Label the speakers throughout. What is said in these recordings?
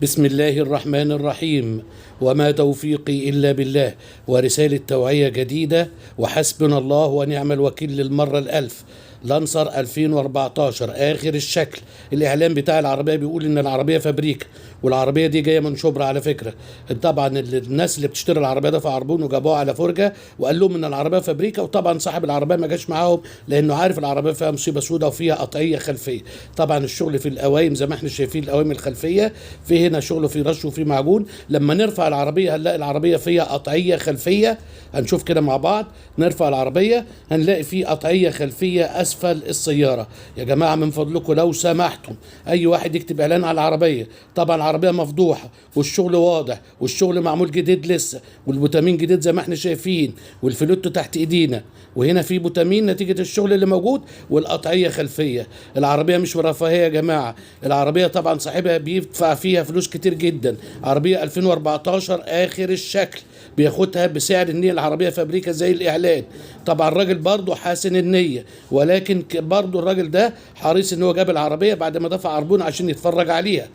Speaker 1: بسم الله الرحمن الرحيم، وما توفيقي إلا بالله. ورسالة توعية جديدة، وحسبنا الله ونعم الوكيل للمرة الألف. لانسر 2014 آخر الشكل. الإعلان بتاع العربية بيقول إن العربية فابريكا، والعربية دي جاية من شبرا على فكرة. طبعا الناس اللي بتشتري العربية دفع عربون وجابوها على فرجة وقال لهم إن العربية فابريكا، وطبعا صاحب العربية ما جاش معاهم لأنه عارف العربية فيها مصيبة سوداء وفيها قطعية خلفية. طبعا الشغل في القوايم زي ما احنا شايفين، القوايم الخلفية في هنا شغل في رش وفي معجون. لما نرفع العربية هنلاقي العربية فيها قطعية خلفية، هنشوف كده مع بعض. نرفع العربية هنلاقي في قطعية خلفية أسفل السيارة. يا جماعة من فضلكم لو سمحتم أي واحد يكتب إعلان على العربية، طبعا العربية مفضوحة والشغل واضح والشغل معمول جديد لسه، والبوتامين جديد زي ما احنا شايفين، والفلوتو تحت ايدينا، وهنا في بوتامين نتيجة الشغل اللي موجود، والقطعية خلفية. العربية مش رفاهية يا جماعة، العربية طبعا صاحبها بيدفع فيها فلوس كتير جدا. عربية 2014 آخر الشكل، بياخدها بسعر ان العربية فابريكا زي الإعلان. طبعا الراجل برضه حاسن النية، ولكن برضه الراجل ده حريص ان هو جاب العربية بعد ما دفع عربون عشان يتفرج عليها.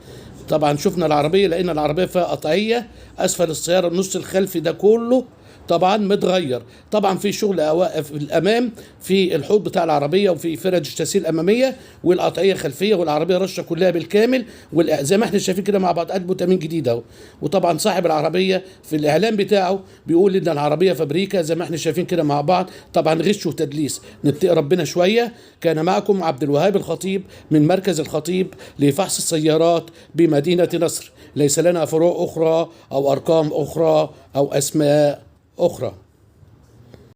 Speaker 1: طبعا شفنا العربية، لقينا العربية فيها قطعية أسفل السيارة، النص الخلفي ده كله طبعا متغير. طبعا في شغل في الامام في الحوض بتاع العربية وفي فرج الشاسيه الامامية، والقطعيه خلفية، والعربية رشه كلها بالكامل، زي ما احنا شايفين كده مع بعض، قلبه تامين جديد اهو. وطبعا صاحب العربية في الاعلان بتاعه بيقول ان العربية فابريكا زي ما احنا شايفين كده مع بعض. طبعا غش وتدليس، نتقي ربنا شوية. كان معكم عبد الوهاب الخطيب من مركز الخطيب لفحص السيارات بمدينة نصر. ليس لنا فروع اخرى او ارقام اخرى او اسماء أخرى.